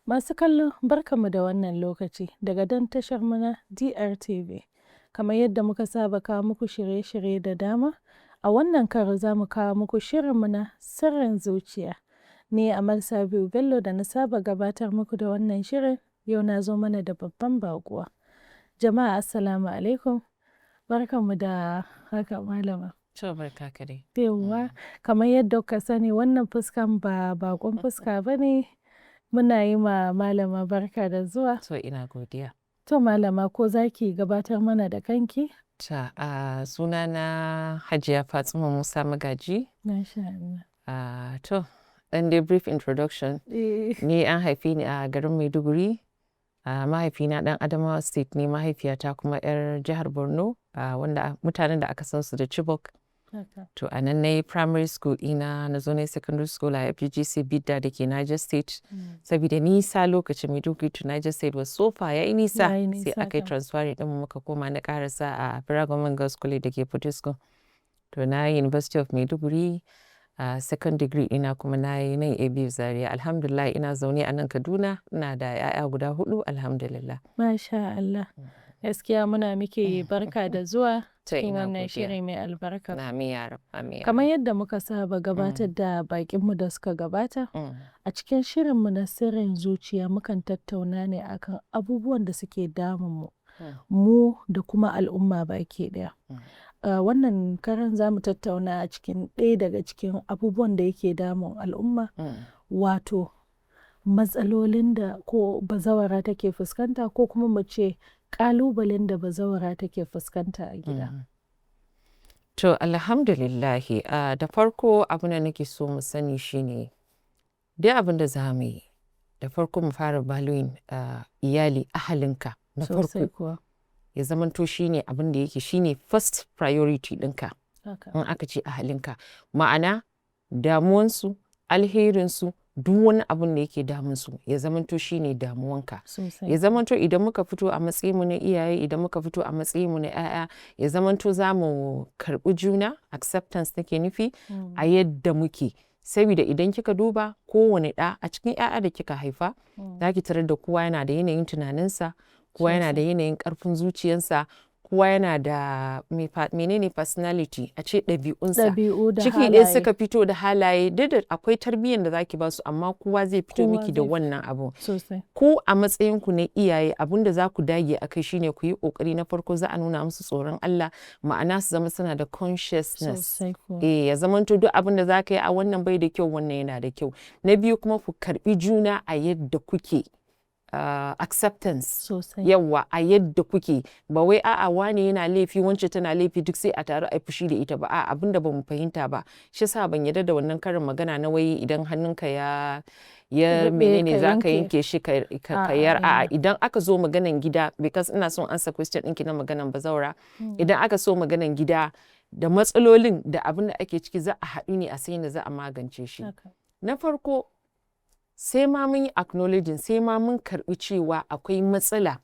Masu kallo, barkanmu da wannan lokaci daga dan tashar mu na DRTV. Kamar yadda muka saba kawo muku shirye-shirye da dama, a wannan karo za mu kawo muku shirinmu na Sirrin Zuciya. Ni Amal Sabiu Bello da na saba gabatar muku da wannan shirin, yau na zo mana da babban baƙuwa. Jama'a, assalamu alaikum. Barkanmu da haka, malama. To, barka ka dai. Yawwa, kamar yadda kuka sani, wannan fuskan ba baƙon fuska ba ne. Muna yi ma malama barka da zuwa. To, ina godiya. To malama, ko za ki gabatar mana da kanki? Ta a sunana Hajiya Fatima Musa Magaji. Masha Allah. To, ɗan dai brief introduction. Ni an haife ni a garin Maiduguri. Mahaifina ɗan Adamawa State ne, mahaifiyata kuma 'yar jihar Borno, wanda mutanen da aka san su da Chibok. To, a nan na yi primary school ɗina, na zo na yi secondary school a FGGC Bidda da ke Niger State. Saboda nisa lokacin, Maiduguri to Niger State was so far, ya yi nisa. Ya yi Sai nisa aka yi kam. transferring ɗin mu muka koma na ƙarasa a Federal Government Girls College da ke Potiskum. To, na yi University of Maiduguri, a second degree ɗina kuma na yi nan ABU Zaria. Alhamdulillah, ina zaune a nan Kaduna, ina da 'ya'ya guda huɗu, alhamdulillah. Masha Allah. Gaskiya muna miki barka da zuwa To, cikin ina wannan godiya. shiri mai albarka. Amin ya rab, amin ya Kamar rab. yadda muka saba gabatar da baƙinmu da suka gabata, a cikin shirinmu na Sirrin Zuciya mukan tattauna ne akan abubuwan da suke damunmu, mu da kuma al'umma baki ɗaya. Wannan karan za mu tattauna a cikin ɗaya daga cikin abubuwan da yake damun al'umma, wato matsalolin da ko bazawara take fuskanta, ko kuma mu ce ƙalubalen da bazawara take fuskanta a gida. To, alhamdulillahi, da farko abin da nake so mu sani shine duk abin da za mu yi, da farko mu fara valuing iyali, ahalinka na Sosai farko. kuwa. Ya zamanto shine abin da yake shine first priority ɗinka. Haka. In aka ce ahalinka, ma'ana damuwansu, alherinsu, duk wani abun da yake damunsu ya zamanto shine damuwanka. Sosai. Ya zamanto idan muka fito a matsayinmu na iyaye, idan muka fito a matsayinmu na 'ya'ya, ya zamanto za mu karɓi juna, acceptance nake nufi, a yadda muke. Saboda idan kika duba kowane ɗa a cikin 'ya'ya da kika haifa, za ki tarar da kowa yana da yanayin tunaninsa, kowa yana da yanayin ƙarfin zuciyarsa, kowa yana da menene personality, a ce ɗabi'unsa. Ɗabi'u da Ciki ɗaya halaye. suka fito da halaye, duk da akwai tarbiyyar da zaki basu, amma kowa zai fito Kowa miki da zai wannan abun. Sosai. Ku a matsayinku na iyaye, abun da za ku dage a kai shine ku yi ƙoƙari, na farko za a nuna musu tsoron Allah, ma'ana su zama suna da consciousness. Sosai kuwa. Eh, ya zamanto duk abin da za ka yi, a wannan bai da kyau, wannan yana da kyau. Na biyu kuma, ku karɓi juna a yadda kuke. Acceptance. Sosai. Yawwa, a yadda kuke, ba wai a'a, wane yana laifi, wance tana laifi, duk sai a taru a yi fushi da ita ba. A'a, abin da bamu fahimta ba. Shi yasa ban yarda da wannan karin magana na wai idan hannunka ya Ruɓe menene ka za ka yanke. yanke shi ka A'a, yar. A'a, ina. idan aka zo maganan gida, because ina son answer question ɗinki na maganan bazawara, idan aka so maganan gida da matsalolin da abin da ake ciki, za a haɗu ne a san yadda za a magance shi. Na farko, sai ma mun yi acknowledging, sai ma mun karɓi cewa akwai matsala.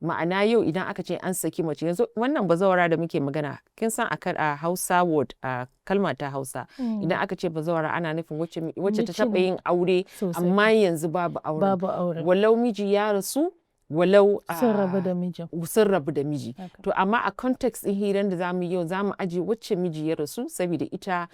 Ma'ana, yau idan aka ce an saki mace, yanzu wannan bazawara da muke magana, kin san a Hausa word, a kalma ta Hausa, idan aka ce bazawara, ana nufin wacce ta Mace taɓa ne. yin aure, amma yanzu babu auren. Babu aure. Walau miji ya rasu, walau Sun rabu da mijin. Sun rabu da miji. To, amma a context ɗin hiran da zamu yi yau, zamu aje wacce miji ya rasu, saboda ita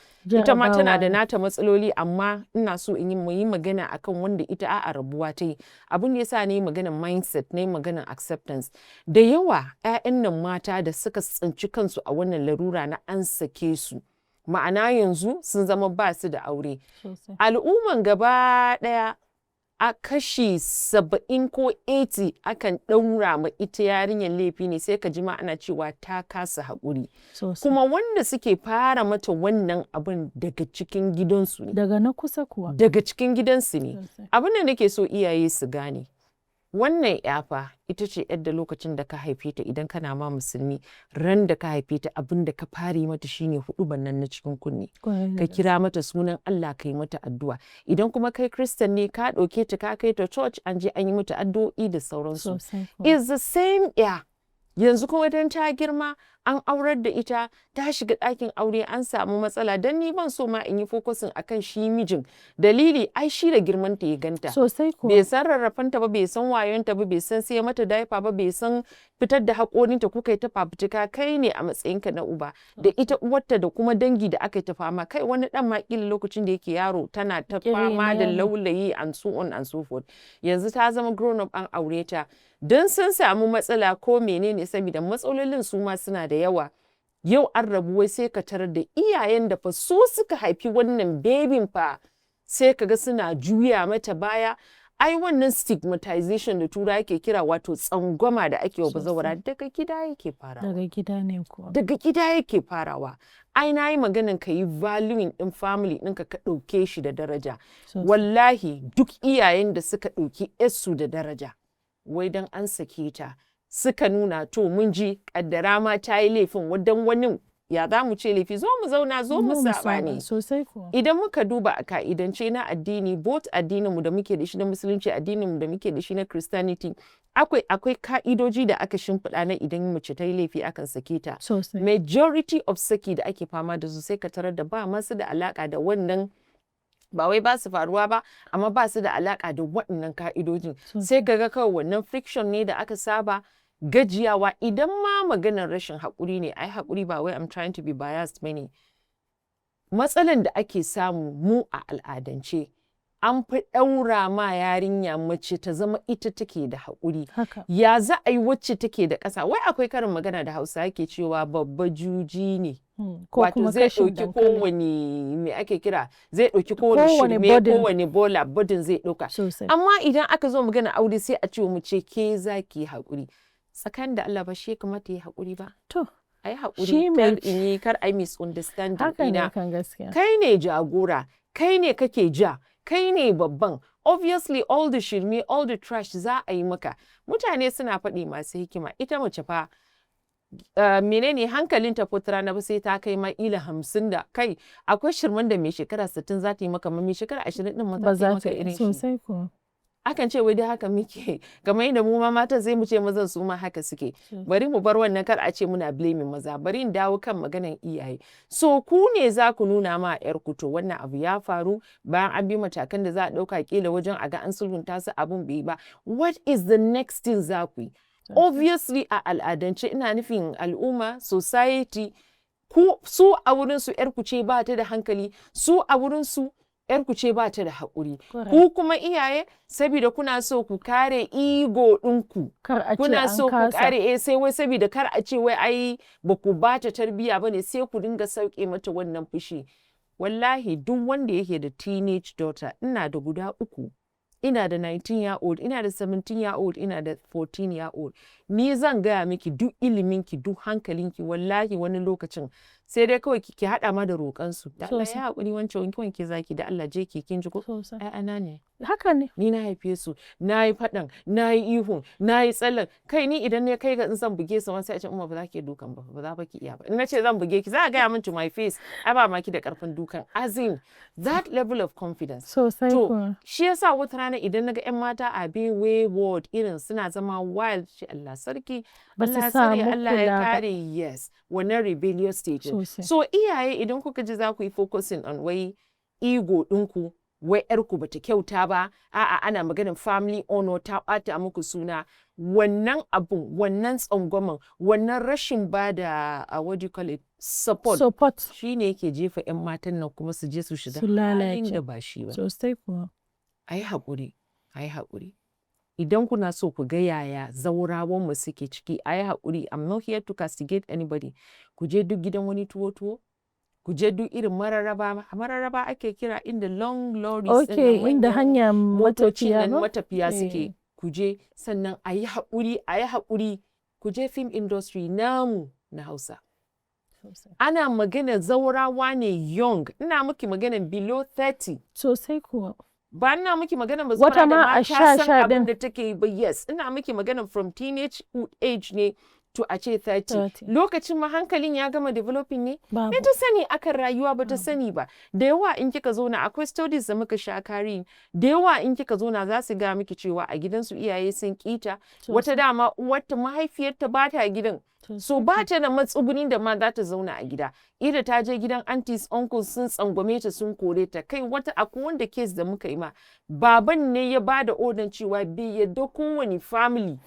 ma tana da Jarabawa ne. nata matsaloli, amma ina so in yi mu yi magana akan wanda ita a'a, rabuwa ta yi. Abin da yasa na yi maganan mindset, na yi maganan acceptance, da yawa 'ya'yan nan mata da suka tsinci kansu a wannan larura na an sake su, ma'ana yanzu sun zama ba su da aure, al'umman gaba ɗaya a kashi 70 ko 80 akan ɗaura ma ita yarinyar laifi ne. Sai ka ji ma ana cewa ta kasa haƙuri. Kuma wanda suke fara mata wannan abun daga cikin gidansu ne. Daga na kusa kuwa. Daga cikin gidansu ne. Abin da nake so iyaye su gane, wannan ya fa ita ce yadda lokacin da ka haife ta, idan kana ma musulmi, ran da ka haife ta, abin da ka fara yi mata shine huɗuban nan na cikin kunne, ka kira mata sunan Allah, ka yi mata addu'a. Idan kuma kai Christian ne, ka ɗauke ta ka kai ta church, an je an yi mata addu'o'i da sauransu. Is the same ya yanzu kuma dan ta girma. An aurar da ita, ta shiga ɗakin aure, an samu matsala. Don ni ban so ma in yi focusing akan shi mijin. Dalili, ai shi da girman ta ya ganta. Sosai kuwa. Bai san rarrafanta ba, bai san wayonta ba, bai san sai mata diaper ba, bai san fitar da haƙorinta kuka yi ta fafutuka. Kai ne a matsayinka na uba da ita uwarta da kuma dangi da aka yi ta fama. Kai, wani ɗan ma ƙila lokacin da yake yaro tana ta fama da laulayi and so on and so forth. Yanzu ta zama grown up, an aure ta. Don sun samu matsala ko menene, saboda matsalolin su ma suna da yawa, yau an rabu, wai sai ka tarar da iyayen da fa su suka haifi wannan bebin fa, sai ka ga suna juya mata baya. Ai wannan stigmatization da Turawa ke kira, wato tsangwama da ake wa bazawara, daga gida yake farawa. Daga gida ne kuwa. Daga gida yake farawa. Ai na yi maganin ka yi valuing din family ɗinka, ka ɗauke shi da daraja. Wallahi duk iyayen da suka ɗauki su da daraja, wai dan an sake ta, suka nuna, to mun ji, kaddara ma ta yi laifin, wadan wani ya za mu ce laifi, zo mu zauna, zo mu saba ne. Sosai kuwa. Idan muka duba a ka'idance na addini, both addininmu da muke da shi na Musulunci, addininmu da muke da shi na Christianity, akwai ka'idoji da aka shimfiɗa na idan mace ta yi laifi akan sake ta. Majority of saki da ake fama da su, sai ka tarar da ba masu da alaka da wannan. Ba wai ba su faruwa ba, amma ba su da alaka da waɗannan ka'idojin. Sai ka ga kawai wannan friction ne da aka saba, gajiyawa. Idan ma maganar rashin haƙuri ne, ai haƙuri, ba wai I'm trying to be biased bane. Matsalan da ake samu mu a al'adance, an fi ɗaura ma yarinya mace ta zama ita take da haƙuri. Ya za a yi wacce take da ƙasa? Wai akwai karin magana da Hausa yake cewa babba juji ne. Ko wato kuma zai kashin ɗauki dankali. kowane, me ake kira, zai ɗauki kowane Kowane shirme, burden. kowane bola burden zai ɗauka. Amma idan aka zo magana aure, sai a ce mu ce ke za ki yi haƙuri. Tsakanin da Allah, ba shi ya kamata ya yi haƙuri ba? To, A yi haƙuri, shi mai kar in yi, kar a yi misunderstanding Haka ne ɗina. kan gaskiya. Kai ne jagora, kai ne kake ja, kai ne babban. Obviously all the shirme, all the trash za a yi maka. Mutane suna faɗi, masu hikima, ita mace fa, menene hankalinta ko rana ba sai ta kai ma ila 50 da kai. Akwai shirman da mai shekara 60 za ta yi maka, ma mai shekara 20 din ma Ba za ta yi za maka ta irin shi. Sosai kuwa. Akan ce wai dai haka muke, kamar yadda mu ma matan sai mu ce mazan su ma haka suke. Bari mu bar wannan, kar a ce muna blaming maza. Bari in dawo kan maganan iyaye. So ku ne za ku nuna ma yar ku, to wannan abu ya faru, bayan an bi matakan da za a ɗauka kila wajen a ga an sulhunta su, abun bai yi ba, what is the next thing za ku yi? Obviously a al'adance, ina nufin al'umma, society, ku su a wurin su yar ku ce ba ta da hankali, su a wurin su yar ku ce ba ta da haƙuri. Ku kuma iyaye, saboda kuna so ku kare ego ɗinku, Kar a ce kuna an so ku kasa. kare, sai wai saboda kar a ce wai ai ba ku ba ta tarbiyya bane, sai ku dinga sauke mata wannan fushi. Wallahi duk wanda yake da teenage daughter, ina da guda uku, ina da 19 year old, ina da 17 year old, ina da 14 year old, ni zan gaya miki, duk iliminki, duk hankalinki, wallahi wani lokacin sai dai kawai ki haɗa ma da roƙansu da Allah, ya haƙuri, wancan wanke wanke zaki, da Allah je ki, kin ji ko? Ƴaƴana ne. Haka ne. Ni na haife su, na yi faɗan, na yi ihun, na yi tsallan. Kai, ni idan ne kai ga in zan buge su wani sai a ce, "Umma, ba za ki iya dukan ba, ba za ba ki iya ba." In na ce zan buge ki, za a gaya min to my face, ai ba ma ki da karfin dukan. As in that level of confidence. Sosai To kuwa. shi yasa wata rana idan naga yan mata a being wayward, irin suna zama wild, shi Allah sarki, Ba su Allah tsare, samu Allah ya kula ba. kare. Yes, wannan rebellious stage. So iyaye, idan kuka ji za ku yi focusing on wai ego ɗinku, wai yarku bata kyauta ba, a'a, ana maganin family honor, ta ɓata muku suna, wannan abun, wannan tsangwaman, wannan rashin ba da what do you call it, support, Support. shine yake jefa 'yan matan nan kuma su je su shiga Su halin lalace. da ba shi ba. Sosai kuwa. A yi haƙuri, a yi haƙuri. Idan kuna so ku ga yaya zaurawanmu suke ciki, a yi haƙuri, I'm not here to castigate anybody. Ku je duk gidan wani tuwo-tuwo, ku je duk irin mararraba, mararraba ake kira inda long lorries ɗin nan, Ok, inda manyan hanyar motocin matafiya nan ba? matafiya suke. Ku je, sannan a yi haƙuri, a yi haƙuri. Ku je film industry namu na Hausa. Ana magana zaurawa ne young, ina miki magana below 30. Sosai kuwa. Ba ina miki magana ba Wata da ma ma a ta sha san sha abin ɗin. da take yi ba. Yes, ina miki magana from teenage age ne. to a ce 30. 30. Lokacin ma hankalin ya gama developing ne? Babu. Me ta sani akan rayuwa? Ba ta sani ba. Da yawa in kika zauna, akwai studies da muka sha kari, da yawa in kika zauna za su ga miki cewa a gidansu iyaye sun kita wata dama uwarta, mahaifiyarta ba ta gidan, so ba ta da matsugunin da ma za ta zauna a gida. Ida ta je gidan aunties, uncles, sun tsangwame ta, sun kore ta. Kai, wata akwai wanda case da muka yi ma, baban ne ya ba da odan cewa bai yadda kowane family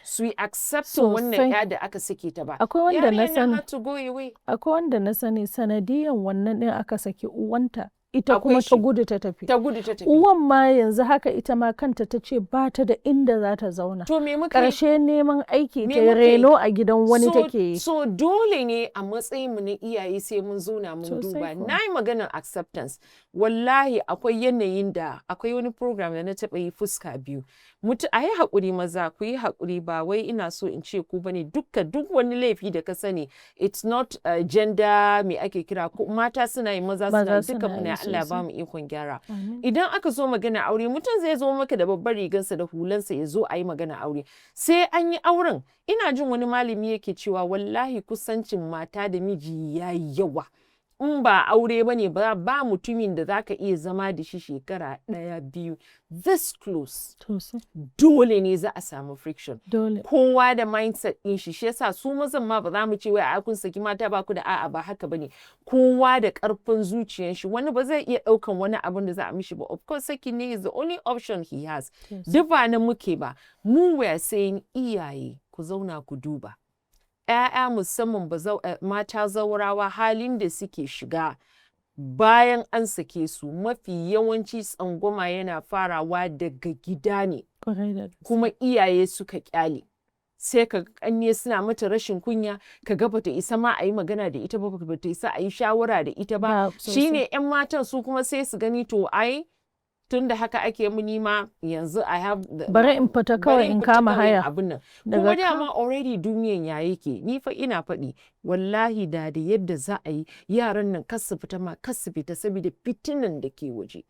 su yi accepting wannan ya da aka sake ta ba. Akwai wanda na Yarinyar nan sani. had to go away. Akwai wanda na sani, sanadiyan wannan ɗin aka saki uwanta, ita Akwai kuma ta shi. gudu ta tafi. Ta gudu ta tafi. Uwan ma yanzu haka ita ma kanta ta ce ba ta da inda za ta zauna. To, me muka yi? Ƙarshe neman aiki Me ta yi, muka yi? reno a gidan wani take yi. So dole ne a matsayin mu na iyaye sai mun zauna mun duba. Kuwa. Na yi maganar acceptance. Wallahi akwai yanayin da akwai wani program da na taɓa yi, fuska biyu. Mutu a yi haƙuri, maza ku yi haƙuri, ba wai ina so in ce ku bane dukka. Duk wani laifi da ka sani, it's not gender, me ake kira, ko mata suna yi, maza suna Maza yi, duka suna muna yi Allah sosai. ba mu ikon gyara. Amin. Idan aka zo magana aure, mutum zai zo maka da babbar rigarsa da hulansa, ya zo a yi magana aure. Sai an yi auren, ina jin wani malami yake cewa wallahi kusancin mata da miji ya yi yawa. In ba aure ba ne ba, ba mutumin da zaka iya zama da shi shekara ɗaya, 2 this close. Dole ne za a samu friction. Dole. Kowa da mindset ɗin shi. Shi yasa su mazan ma ba za mu ce wai a kun saki mata ba ku da, a'a, ba haka bane. Kowa da ƙarfin zuciyar shi. Wani ba zai iya ɗaukan wani abin da za a mishi ba. Of course saki ne is the only option he has. Duk ba nan muke ba mu. We are saying iyaye ku zauna ku duba ‘ya'ya, musamman mata zaurawa, halin da suke shiga bayan an sake su. Mafi yawanci tsangwama yana farawa daga gida ne. Kwarai da gaske. Kuma iyaye suka kyale, sai ka kanne suna mata rashin kunya, ka ga bata isa ma a yi magana da ita ba, bata isa a yi shawara da ita ba. Ba, sosai. Shine yan matan su kuma sai su gani, to ai tun da haka ake muni ma yanzu I have Bari in fita kawai bari in fita kama kawai haya. Abun nan Daga kuma dama already duniyan ya yake. Ni fa ina faɗi, wallahi da yadda za a yi yaran nan kar su fita ma, kar su fita, saboda fitinan da ke waje.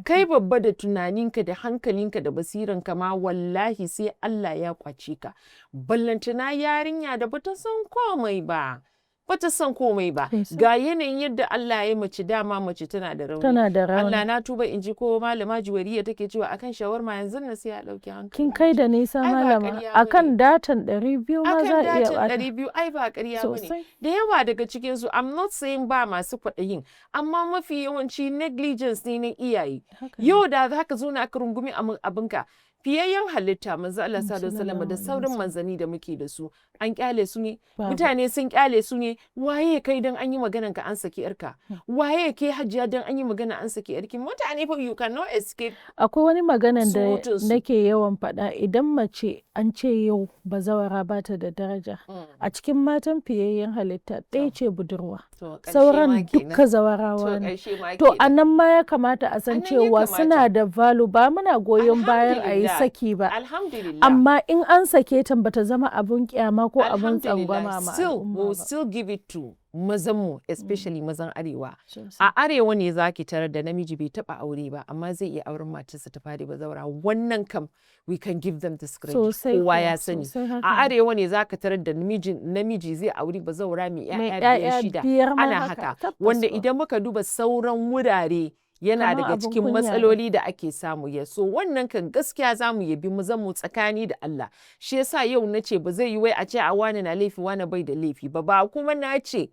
Kai babba da tunaninka da hankalinka da basiranka ma, wallahi sai Allah ya kwace ka. Ballantana yarinya da bata san komai ba. Bata san komai ba. Ga yanayin yadda Allah ya mace, dama mace tana da rauni. Tana da rauni. Allah na tuba, in ji ko malama Juwariya take cewa akan shawarma yanzu na sai ya dauki hankali. Kin kai da nisa, Ai ba malama. ƙarya Akan bane. datan 200 ma Akan za a iya datan bata. 200, ai ba ƙarya bane. Da yawa daga cikin su, I'm not saying ba masu kwaɗayin, amma mafi yawanci negligence ne na iyaye. Haka ne. Yau da za ka zo na ka rungumi abinka. Fiyayyen halitta manzo Allah sallallahu alaihi wasallam da Sallallahu alaihi sauran manzanni da muke da su, an kyale su ne? Babu. Mutane sun kyale su ne? Waye kai dan an yi maganan ka an saki yarka? Waye ke hajiya dan an yi magana an saki yarki? Mutane fa, you cannot escape Akwai wani maganan da surutunsu. nake yawan faɗa: idan mace an ce yau bazawara ba ta da daraja, a cikin matan fiyayyen halitta ɗaya ce budurwa. To, ƙarshe ma Sauran kenan. duka zawarawa To, ne. ƙarshe ma To, kenan. a nan ma ya kamata a san A nan ya cewa suna kamata. da value. Ba muna goyon bayan a yi Alhamdulillah. saki ba. Alhamdulillah. Amma in an sake ta, bata zama abun kyama ko abun Alhamdulillah. tsangwama ma Still, al'umma we'll ba. still give it to mazanmu, especially mazan arewa. Sosai. A arewa ne zaki tarar da namiji bai taba aure ba, amma zai iya auren matarsa ta fari bazawara. Wannan kam we can give them this credit. Sosai Kowa kuwa, ya sani. sosai haka A ne. arewa ne zaka tarar da namiji zai auri bazawara mai Mai 'ya'ya biyar, 'ya'ya shida. biyar ma Ana haka, haka. tabbas Wanda kuwa. idan muka duba sauran wurare, yana Kamar daga abun cikin kunya ne. matsaloli da ake samu ya. So wannan kan gaskiya za mu yabi mazan mu tsakani da Allah. Shi yasa yau na ce ba zai yi wai a ce a wane na laifi, wane bai da laifi ba. Ba kuma na ce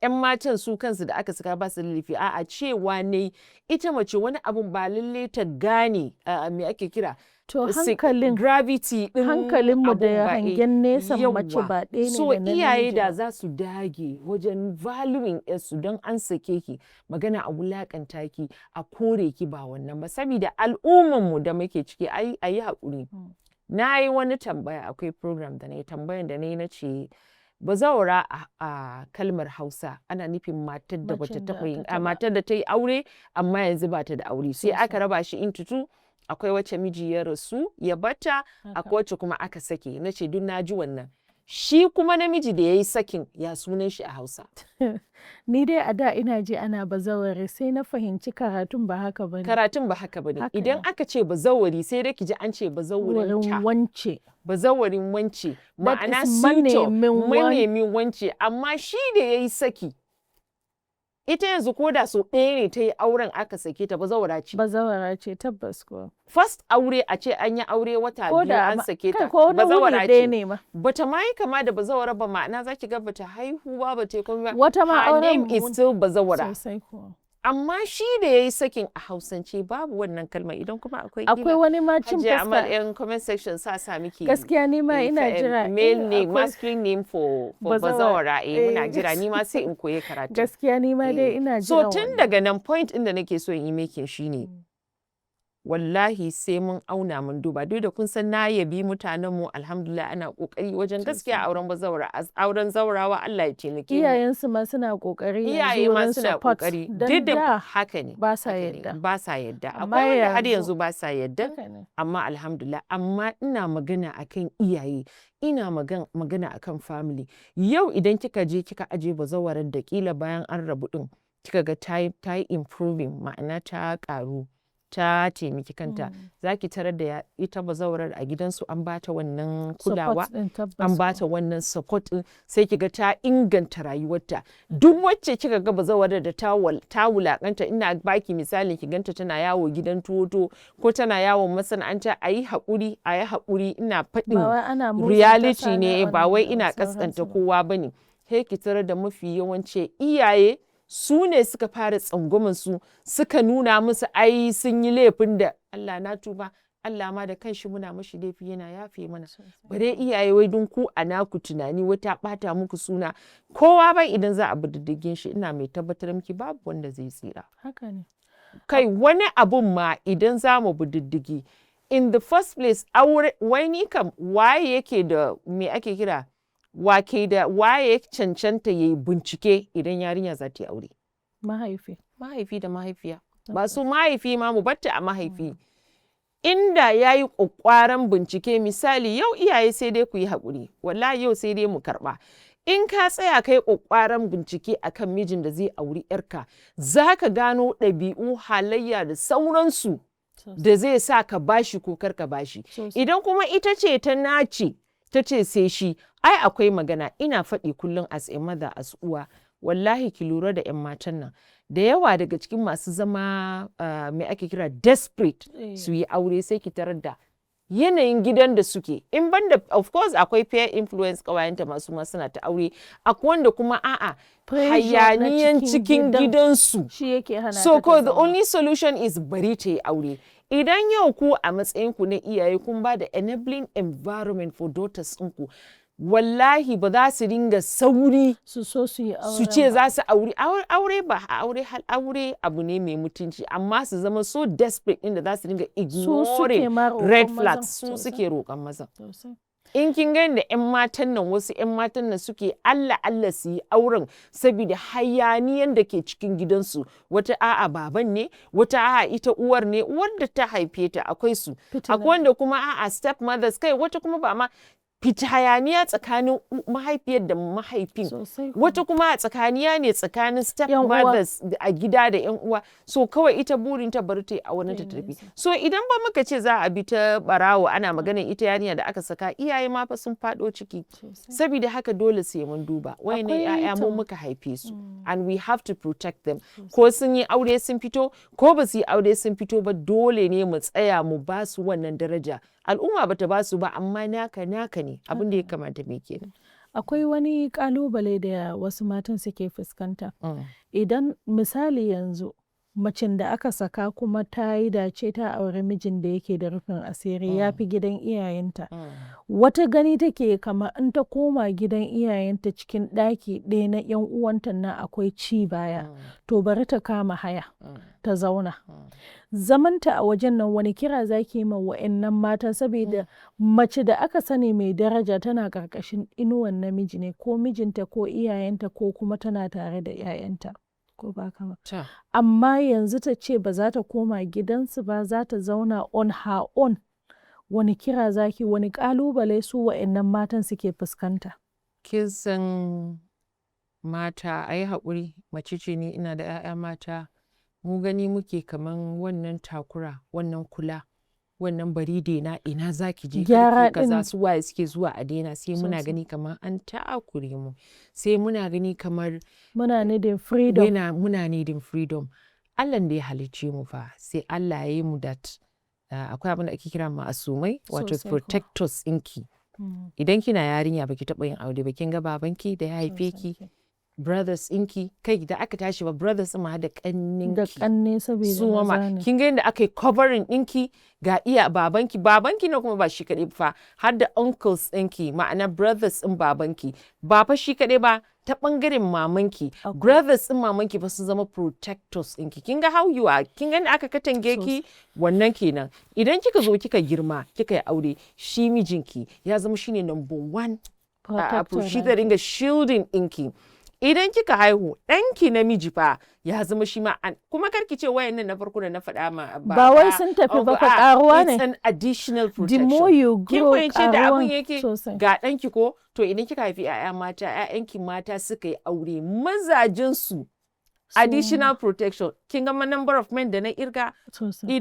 'yan matan su kansu da aka saka ba su da laifi. A'a, cewa ne ita mace wani abun ba lalle ta gane me ake kira To, hankalin gravity din hankalinmu abun da ba, eh, hangen nesan mace yawwa. ba ɗaya ne So da na iyaye namiji da ba. za su dage wajen valuing su, don an sake ki, magana a wulakanta ki, a kore ki, ba wannan ba, saboda al'ummanmu da muke ciki, ai a yi haƙuri. Na yi wani tambaya, akwai program da na yi, tambayan da na yi, na ce bazawara a kalmar Hausa ana nufin matar da bata Macen da taɓa yin ta taɓa. matar da ta yi aure amma yanzu ba ta da aure. Sai aka raba shi into two: akwai wacce miji ya rasu ya bata, akwai wacce kuma aka sake. Na ce duk na ji wannan. Shi kuma namiji da ya yi sakin, ya sunan shi a Hausa? Ni dai a da ina ji ana bazawari, sai na fahimci karatun ba haka bane. Karatun ba haka bane. Haka Idan ne. aka ce bazawari, sai dai ki ji an ce bazawarin Wurin ta. wance. Bazawarin wance. That Ma'ana is suitor, manemin manemin wance. Amma shi da ya yi saki, ita yanzu ko da sau ɗaya ne ta yi auren aka sake ta, bazawara ce. Bazawara ce, tabbas kuwa. First aure, a ce an yi aure wata Ko 2 da an sake kai ta, ko na wuni bazawara ɗaya ce. ne ma. Bata ma yi kama da bazawara ba, ma'ana za ki ga bata haihu ba, bata yi komai ba. Wata ma Her auren name is still bazawara. Sosai kuwa. Amma shi da ya yi sakin, a Hausance babu wannan kalma. Idan kuma akwai, Akwai kila wani ma cin Hajiya Amal, fuska. yan comment section sa miki Gaskiya ni ma ina jira. male In name, akwai masculine name for bazawara. bazawara. Eh, muna jira, ni ma sai in koyi karatu. Gaskiya ni ma dai ina So jiran tun wannan. daga nan, point ɗin da nake so in yi making shine, wallahi sai mun auna mun duba. Duk da kun san na yabi mutanen mu, alhamdulillah, ana kokari wajen gaskiya auren bazawara, auren zaurawa, Allah ya taimake mu. Iyayensu ma suna kokari yanzu Iyaye ma wurin suna support. kokari. Dan Duk da da haka ne, ba sa haka ne, yadda. ba sa yadda. Amma Akwai wanda har yanzu yanzu ba sa yadda. Haka ne. Amma alhamdulillah. Amma ina magana akan iyaye, ina magana akan family. Yau idan kika je kika aje bazawarar da kila bayan an rabu din kika ga ta yi improving, ma'ana ta karu, ta taimaki kanta, za ki tarar da ita bazawarar a gidansu an bata wannan kulawa, Support ɗin, tabbas an kuwa. bata wannan support din, sai kiga ta inganta rayuwarta. Duk wacce kika ga bazawarar da ta wulakanta, ina baki misali, ki ganta tana yawo gidan tuwo ko tana yawon masana'anta, a yi haƙuri, a yi haƙuri, ina faɗin Ba wai ana muzanta reality ne, ba sana'ar wai da ina sauransu kaskanta ba. kowa bane. Sai ki tarar da mafi yawanci iyaye su ne suka fara tsangwaman su, suka nuna musu ai sun yi laifin da Allah na tuba, Allah ma da kanshi muna mashi laifi yana yafe mana, bare iyaye. Wai dun ku a naku tunani wata bata muku suna, kowa bai idan za a bi diddigin shi, ina mai tabbatar miki babu wanda zai tsira. Haka ne. Kai, wani abun ma idan za mu bi diddigi, in the first place, aure wai ni kam waye yake da, me ake kira, wake da waye ya cancanta yayi bincike idan yarinya za ta yi aure? Mahaifi. Mahaifi da mahaifiya. Ba su mahaifi ma, mu batta a mahaifi. Inda ya yi ƙwaƙƙwaran bincike, misali yau iyaye sai dai ku yi haƙuri, wallahi yau sai dai mu karɓa. In ka tsaya kai ƙwaƙƙwaran bincike akan mijin da zai auri 'yarka, za ka gano ɗabi'u, halayya da sauransu da zai sa ka bashi ko kar ka bashi. Idan kuma ita ce ta nace ta ce sai shi, ai akwai magana. Ina faɗi kullum as a mother, as uwa, wallahi ki lura da 'yan matan nan, da yawa daga cikin masu zama me ake kira, desperate su yi aure, sai ki tarar da yanayin gidan da suke in banda, of course akwai peer influence, kawayenta masu ma suna ta aure, akwai wanda kuma a'a, hayaniyan cikin gidansu shi yake hana. So ko the only solution is bari ta yi aure. Idan yau ku a matsayin ku na iyaye kun ba da enabling environment for daughters ɗinku, wallahi ba za su dinga sauri su so su yi su ce za su aure. Aure ba aure, aure abu ne mai mutunci, amma su zama so desperate inda za su dinga ignoring red flags. Su suke roƙon mazan. In kin gani da 'yan matan nan, wasu 'yan matan nan suke Allah Allah su yi auren saboda hayaniyan da ke cikin gidansu. Wata a'a, baban ne, wata a'a, ita uwar ne, uwar da ta haife ta, akwai su. Akwai wanda kuma a'a, step mothers. Kai, wata kuma ba ma fita, hayaniya tsakanin mahaifiyar da mahaifin. Wata kuma a tsakaniya ne tsakanin step mothers a gida da yan uwa. So kawai ita burin ta bari ta yi auren ta tafi. So idan ba muka ce za a bi ta barawo, ana maganin ita yarinya da aka saka, iyaye ma fa sun fado ciki. Saboda haka dole sai mun duba wayannan yaya, mu muka haife su and we have to protect them. Ko sun yi aure sun fito, ko ba su yi aure sun fito ba, dole ne mu tsaya mu ba su wannan daraja. Al'umma bata ba su ba, amma naka naka ne. Abin da ya kamata me kenan. Akwai wani kalubale da wasu matan suke fuskanta. Idan misali yanzu macen da aka saka kuma ta yi dace ta auri mijin da yake da rufin asiri, ya fi gidan iyayenta. Wata gani take kamar in ta koma gidan iyayenta, cikin ɗaki ɗaya na 'yan uwanta nan akwai ci baya. To bari ta kama haya ta zauna. Zamanta a wajen nan, wani kira zaki yi ma wa'annan mata? Saboda mace da aka sani mai daraja tana ƙarƙashin inuwan namiji ne, ko mijinta ko iyayenta, ko kuma tana tare da 'ya'yanta. Ko ba haka ba? Amma yanzu ta ce ba za ta koma gidansu ba, za ta zauna on her own. Wani kira zaki, wani ƙalubale su wa'annan matan suke fuskanta? Kin san mata, a yi haƙuri, mace ce ni, ina da 'ya'ya mata. Mu gani muke kaman wannan takura, wannan kula, wannan bari daina, ina za ki je, Gyara karki kaza, ɗin. su waye suke zuwa a daina, sai muna gani kamar an takure mu, sai muna gani kamar Muna needing freedom. Muna needing freedom. Allah da ya halicce mu fa, sai Allah ya yi mu that akwai abin da ake kira ma'asumai, wato Sosai kuwa. protectors ɗinki. Idan kina yarinya, baki taɓa yin aure ba, kin ga babanki da ya haife ki, brothers ɗinki, kai da aka tashi ba, brothers ɗin ma har da ƙanninki. Da ƙanne, saboda Su ma maza ne. Kin ga yadda aka yi covering ɗinki, ga iya babanki, babanki na kuma ba shi kaɗai fa, har da uncles ɗinki, ma'ana brothers ɗin babanki. Ba fa shi kaɗai ba, ta ɓangaren mamanki, brothers ɗin mamanki fa sun zama protectors ɗinki. Kin ga how you are, kin ga yadda aka katange ki. Wannan kenan. Idan kika zo kika girma, kika yi aure, shi mijinki ya zama shine number one protector shi na. zai ringa shielding ɗinki. Idan kika haihu, ɗanki namiji fa ya zama shi ma kuma karki ce wayannan na farko da na faɗa ma Ba wai sun tafi ba fa, ƙaruwa ne. It's an additional The protection. more you Kin grow, fahimci da abun ƙaruwan yake? Sosai. Ga ɗanki ko, to idan kika haifi 'ya'ya mata, 'ya'yanki mata suka yi aure, mazajensu additional protection. Kin ga number of men da na irga? Sosai.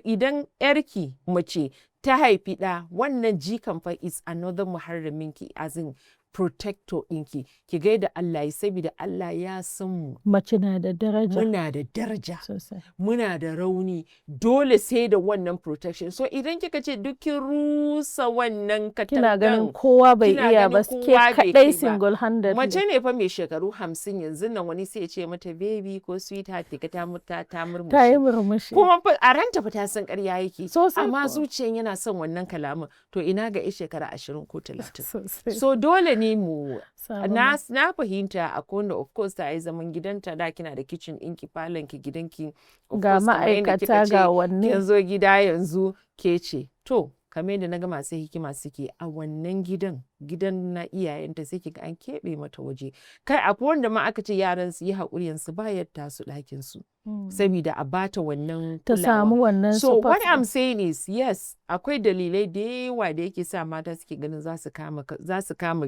Idan yarki mace ta haifi ɗa, wannan jikan fa is another muharraminki, as in protector ɗinki. Ki gaida Allah ya, saboda Allah ya san mu. Mace na da daraja. Muna da daraja. Sosai. Muna da rauni, dole sai da wannan protection. So idan kika ce duk kin rusa wannan Kina ganin katangan, kowa bai kina iya ganin ba, ke kowa bai kai kaɗai ba. single handed. Mace ne fa mai shekaru 50 yanzu nan, wani sai ya ce mata baby ko sweetheart, ki ga ta murmushi. Ta yi murmushi. Kuma fa a ranta fa ta san ƙarya yake, Sosai amma kuwa. zuciyan yana son wannan kalaman. To ina ga 'yar shekara 20 ko 30? Sosai. So dole ne mu Samu na fahimta akwai wanda of course ta yi zaman gidanta da, kina da kitchen ɗinki, falon ki, gidanki, of Ga course, kamar yadda kika ma'aikata, ce, ga wanne. kin zo gida yanzu ke ce. To kamar yadda na ga masu hikima suke a wannan gidan, gidan na iyayenta, sai kiga an keɓe mata waje. Kai, akwai wanda ma aka ce yaran su yi haƙuri, yanzu ba yadda su ɗakin su, saboda a bata wannan Ta kulawa. samu wannan So support what ɗin. I'm saying is, yes, akwai dalilai da yawa da yake sa mata suke ganin za su kama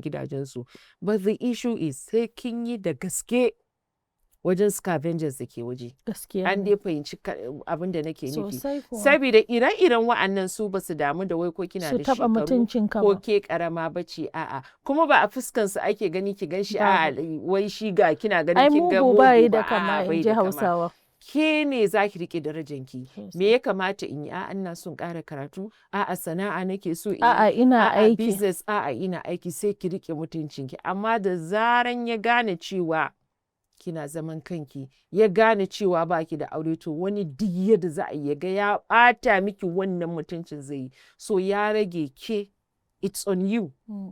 gidajensu, but the issue is sai kin yi da gaske wajen scavengers da ke waje. Gaskiya An ne. dai fahimci abin da nake nufi? Sosai kuwa. Saboda ire-iren wa'annan su ba su damu da wai ko kina Su da taɓa shekaru mutuncinka ko ba. ke karama bace, a'a. Kuma ba a fuskan su ake gani ki gan shi, a'a, wai shi ga kina ganin Ai kin ga mugu bayi mugu da ba, kama, a'a, in bai ji da kama. Hausawa. Ke ne za ki rike darajanki. Me ya kamata in yi? A'a, ina son ƙara karatu, a'a, sana'a nake so in yi, A'a, ina a'a, aiki. business, a'a, ina aiki, sai ki rike mutuncinki. Amma da zaran ya gane cewa kina zaman kanki, ya gane cewa baki da aure, to wani duk yadda za a yi ya ga ya ɓata miki wannan mutuncin, zai yi. So ya rage ke, it's on you.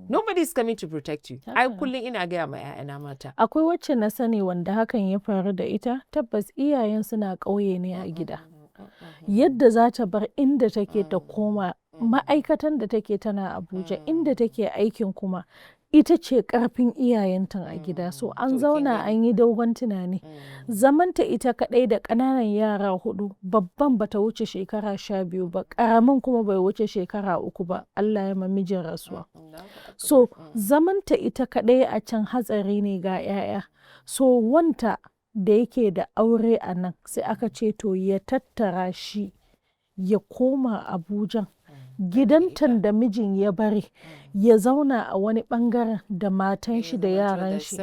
Nobody is coming to protect you. Ai Haka. kullum ina gaya ma 'ya'yana mata. Akwai wacce na sani wanda hakan ya faru da ita, tabbas iyayen suna ƙauye ne a gida. Yadda za ta bar inda take ta koma ma'aikatan da take tana Abuja, inda take aikin kuma ita ce ƙarfin iyayenta a gida. So an To kin zauna gani. an yi dogon tunani. Zamanta ita kaɗai da ƙananan yara huɗu, babban bata wuce shekara 12 ba, ƙaramin kuma bai wuce shekara 3 ba. Allah ya ma mijin rasuwa. So zamanta ita kaɗai a can hatsari ne ga 'ya'ya. So wanta da yake da aure a nan, sai aka ce to ya tattara shi ya koma Abujan, gidantan da mijin ya bari, ya zauna a wani ɓangaren da matan shi da yaran shi.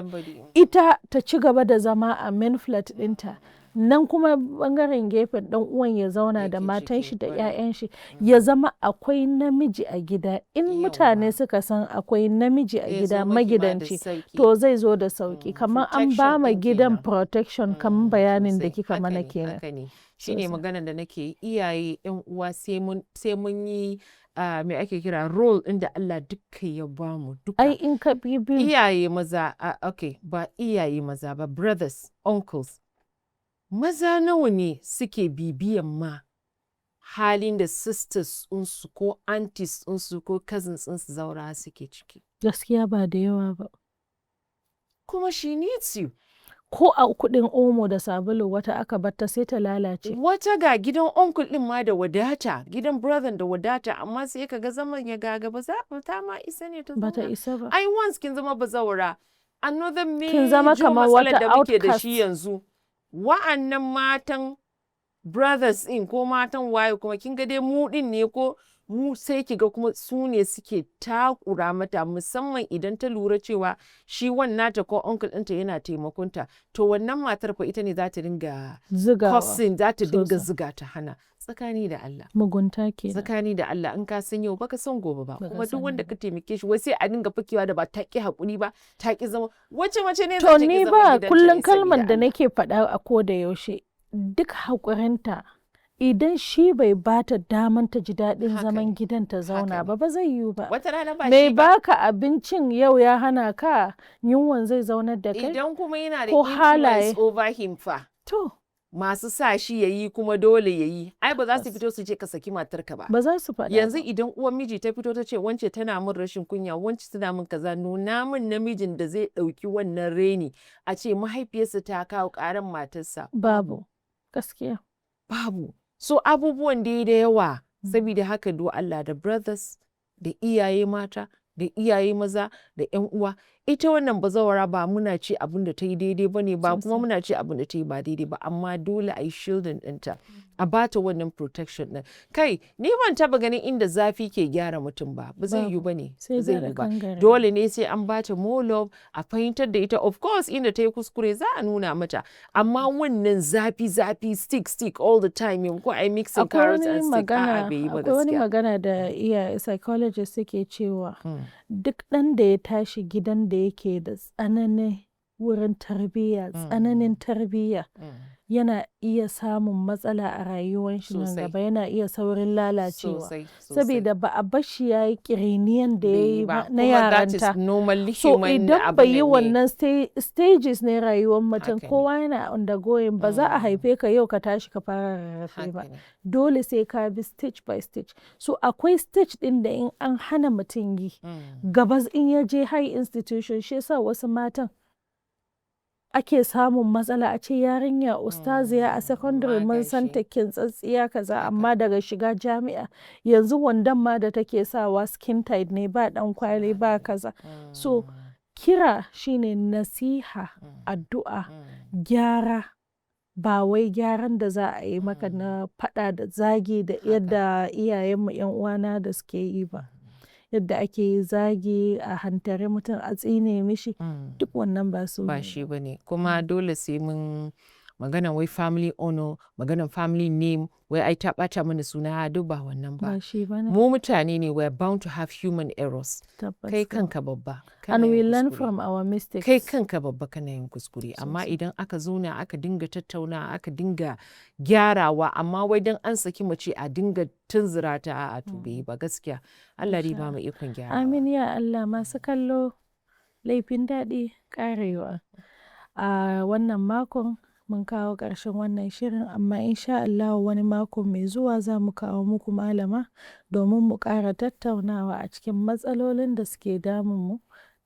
Ita ta ci gaba da zama a main flat ɗinta. Nan kuma ɓangaren gefen ɗan uwan ya zauna da Yake matan ciki, shi da ƙwarai. 'ya'yan shi. Ya zama akwai namiji a gida. In mutane suka san akwai namiji a Zai gida zo maki ma da magidanci, sauki. to zai zo da sauki. Kamar an ba Protection ma ɗin gidan kenan. protection, kamar bayanin da Sosai. kika Haka mana ne, kenan. haka ne. Shine Sosai. maganar da nake yi, iyaye, 'yan uwa, sai mun yi me ake kira, role ɗin da Allah dukka ya bamu duka. Ai in ka bi biyu Iyaye maza, okay, ba iyaye maza ba, brothers, uncles. Maza nawa ne suke bibiyan ma halin da sisters ɗinsu ko aunties ɗinsu ko cousins ɗinsu zaurawa suke ciki? Gaskiya ba da yawa ba. Kuma she needs you. Ko a kuɗin omo da sabulu wata aka batta sai ta lalace. Wata ga gidan uncle ɗin ma da wadata, gidan brother da wadata, amma sai ka ga zaman ya gaga ba za ta ma isa ne ta Bata zauna. isa ba. Ai once kin zama bazawara, another Kin zama major kamar matsalar wata da muke da shi outcast. yanzu. Wa'annan matan brothers ɗin ko matan waye kuma, kin ga dai mu ɗin ne ko mu, sai ki ga kuma su ne suke takura mata, musamman idan ta lura cewa shi nata ko uncle ɗinta yana taimakonta, to wannan matar fa ita ne za ta dinga Zigawa. cursing, za ta dinga Sosai. ziga ta hana. Tsakani da Allah. Mugunta kenan. Tsakani da Allah, in ka san yau baka san gobe ba. Baka Kuma duk sani wanda ba. ka taimake shi, wai sai a dinga fakewa da ba ta ki hakuri ba, ta ki zama. Wace mace ne To za ta ki ni zaman ba gidanta kullum ne kalmar sabida da Allah? nake faɗa a ko da yaushe, duk haƙurinta, idan shi bai bata daman ta ji daɗin Haka zaman ne. gidan ta zauna ne. ba, ba zai yiwu ba. Wata rana ba Mai shi ba. baka abincin yau ya hana ka, yunwan zai zaunar da kai? Idan kuma yana da Ko influence halaye. over him fa? To Masu sa shi yayi kuma dole yayi. Ai ba za su fito su ce ka saki matarka ba. Ba za su faɗa Yanzu ba. idan uwan miji ta fito ta ce wance tana min rashin kunya, wance tana min kaza, nuna min namijin da zai ɗauki wannan reni a ce mahaifiyarsa ta kawo ƙaran matarsa. Babu. Gaskiya. Babu. So abubuwan dai da yawa. Saboda haka do Allah, da brothers, da iyaye mata, da iyaye maza, da ƴan uwa. Ita wannan bazawara, ba muna ce abin da ta yi daidai ba ne ba, kuma muna ce abin da ta yi ba daidai ba, amma dole a yi shielding ɗinta. A bata wannan protection ɗin. Kai, ni ban taɓa ganin inda zafi ke gyara mutum ba. Ba zai yiwu ba ne. Sai Ba zai gara yiwu ba. kangare. Dole ne sai an bata more love, a fahimtar da ita. Of course, inda ta yi kuskure za a nuna mata. Amma wannan zafi zafi, stick stick all the time, ko ai mixing Akwai carrots wani and stick, a'a, magana, bai yi ba akwai wani gaskiya. magana da iya psychologist suke cewa duk ɗan da ya tashi gidan da yake da tsananin wurin tarbiyya, tsananin tarbiyya, yana iya samun matsala a rayuwan shi nan gaba, yana iya saurin lalacewa. Sosai, sosai. Saboda ba a bar shi ya yi ƙiriniyan da ya Bai yi yi ba ba. na Kuma that is yaranta. normally So human idan abun bai yi nan ne. wannan stages ne rayuwar mutum, Haka ne. kowa yana undergoing, ba za a haife ka yau ka tashi ka fara rarrafe ba. Haka ne. Dole sai ka bi stage by stage. So akwai stage ɗin da in an hana mutum yi, gaba in ya je high institution, shi yasa wasu matan ake samun matsala, a ce yarinya ustaziya a secondary Amma mun san gashi. ta kintsatsiya kaza, amma daga shiga jami'a yanzu wandon ma da take sawa skin tight ne, ba ɗan kwali ba kaza. So kira shine nasiha, addu'a, gyara, ba wai gyaran da za a yi maka na faɗa da zagi da yadda iyayenmu, 'yan uwana da suke yi ba. Yadda ake yi zagi, a hantare mutum, a tsine mishi, duk wannan ba su Ba ne. shi ba ne. Kuma dole sai mun magana wai family honor, maganan family name, wai ai ta ɓata mana suna, duk ba wannan ba. Ba shi ba ne. Mu mutane ne, we are bound to have human errors. Tabbas Kai kam. kanka babba kana And yin we learn kuskure. from our mistakes. Kai kanka babba kana yin kuskure, amma idan aka zauna aka dinga tattauna, aka dinga gyarawa, amma wai dan an saki mace a dinga tunzura ta, a'a, to bai yi ba gaskiya. Allah dai ba mu ikon gyarawa. Amin ya Allah. Masu kallo, laifin daɗi ƙarewa. A wannan makon mun kawo ƙarshen wannan shirin, amma insha Allahu wani mako mai zuwa za mu kawo muku malama domin mu ƙara tattaunawa a cikin matsalolin da suke damun mu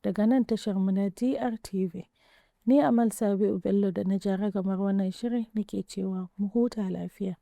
daga nan tashar mu na DRTV. Ni Amal Sabi'u Bello da na ja ragamar wannan shirin nake cewa mu huta lafiya.